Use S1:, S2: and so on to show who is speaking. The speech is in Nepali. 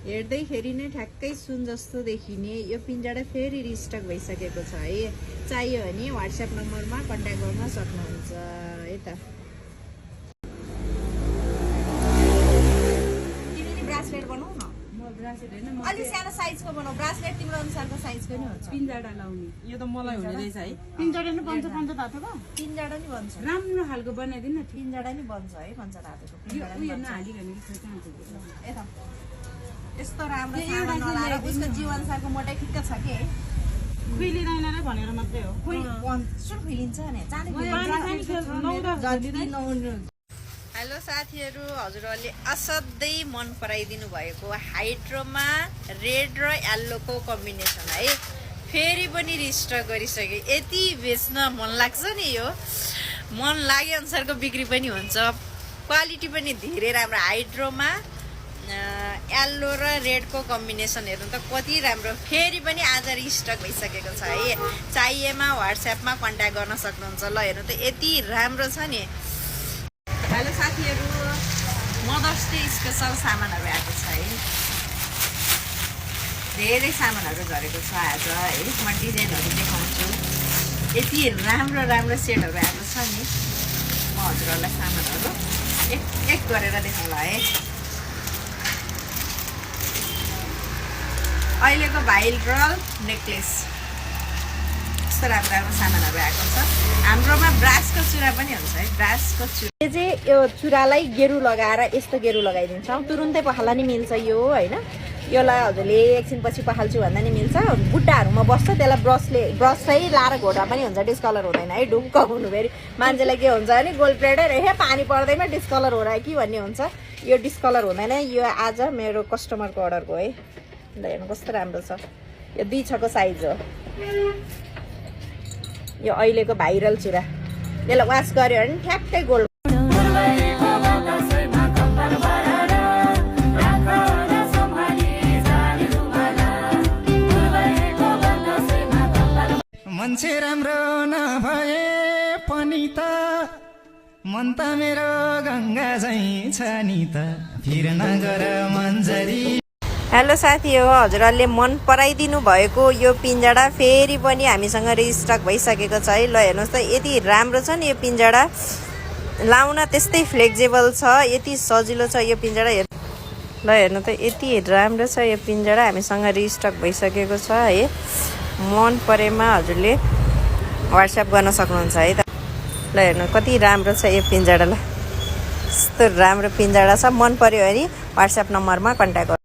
S1: हेर्दैखेरि नै ठ्याक्कै सुन जस्तो देखिने यो पिन्जडा फेरि रिस्टक भइसकेको छ है। चाहियो भने WhatsApp नम्बरमा कन्ट्याक्ट गर्न सक्नुहुन्छ है त। तिमीले ब्रासलेट बनाऊ न।
S2: म ब्रासलेट हैन म
S1: अलि सानो साइजको बनाऊ। ब्रासलेट तिम्रो अनुसारको साइजको नि हुन्छ।
S2: पिन्जडा लाउने यो त मलाई हुने रहेछ है।
S3: पिन्जडा नि बन्छ पञ्चधातुको
S1: पिन्जडा नि बन्छ।
S2: राम्रो खालको बनाइदिन न।
S1: पिन्जडा नि बन्छ है पञ्चधातुको।
S2: यो उयो नहालिकन कि कहाँ पुग्यो
S1: यता यस्तो राम्रो सामान नलाएर उसको जीव अनुसारको मोटाइ ठिक्क छ के
S3: खुइलिँदैन रे भनेर मात्रै हो।
S1: सुन खुइलिन्छ नि चाँडै हेलो साथीहरू, हजुरहरूले असाध्यै मन पराइदिनु भएको हाइड्रोमा रेड र येल्लोको कम्बिनेसन है फेरि पनि रिस्टक गरिसके। यति बेच्न मन लाग्छ नि, यो मन लागे अनुसारको बिक्री पनि हुन्छ। क्वालिटी पनि धेरै राम्रो। हाइड्रोमा येल्लो र रेडको कम्बिनेसन हेर्नु त कति राम्रो। फेरि पनि आज रिस्टक भइसकेको छ है। चाहिएमा WhatsAppमा कन्ट्याक्ट गर्न सक्नुहुन्छ। ल हेर्नु त यति राम्रो छ नि। हेलो साथीहरू, मदर्स डे स्पेसल सामानहरू आएको छ है। धेरै सामानहरू झरेको छ आज है। म डिजाइनहरू देखाउँछु। यति राम्रो राम्रो सेटहरू आएको छ नि। म हजुरहरूलाई सामानहरू एक एक गरेर देखाउँला है। अहिलेको भाइरल नेकलेस यस्तो राम्रो राम्रो सामानहरू आएको छ। हाम्रोमा ब्रासको चुरा पनि हुन्छ है। ब्रासको चुरा यो चाहिँ यो चुरालाई गेरु लगाएर यस्तो गेरु लगाइदिन्छौँ। तुरुन्तै पखाल्दा नि मिल्छ यो होइन। योलाई हजुरले एकछिनपछि पखाल्छु भन्दा नि मिल्छ। बुट्टाहरूमा बस्छ, त्यसलाई ब्रसै लाएर घोड्दा पनि हुन्छ। डिस्कलर हुँदैन है। ढुक्क हुनु फेरि मान्छेलाई के हुन्छ भने गोल्ड प्लेटेर हे पानी पर्दैमा डिस्कलर हो र कि भन्ने हुन्छ। यो डिस्कलर हुँदैन। यो आज मेरो कस्टमरको अर्डरको है। ल हेर्नु कस्तो राम्रो छ। यो 2 को साइज हो। यो अहिलेको भाइरल चुरा। यसलाई वास गर्यो भने ठ्याक्कै गोल्ड।
S4: मान्छे राम्रो नभए पनि त मन त मेरो गङ्गा झैँ छ नि त फिर्न गर मन्जरी।
S1: हेलो साथी हो, हजुरहरूले मन पराइदिनु भएको यो पिन्जडा फेरि पनि हामीसँग रिस्टक भइसकेको छ है। ल हेर्नुहोस् त यति राम्रो छ नि यो पिन्जडा। लाउन त्यस्तै फ्लेक्जिबल छ। यति सजिलो छ यो पिन्जडा। ल हेर्नु त यति राम्रो छ यो पिन्जडा। हामीसँग रिस्टक भइसकेको छ है। मन परेमा हजुरले WhatsApp गर्न सक्नुहुन्छ है त। ल हेर्नु कति राम्रो छ यो पिन्जडा। ल यस्तो राम्रो पिन्जडा छ। मन पर्यो भने WhatsApp नम्बरमा कन्ट्याक्ट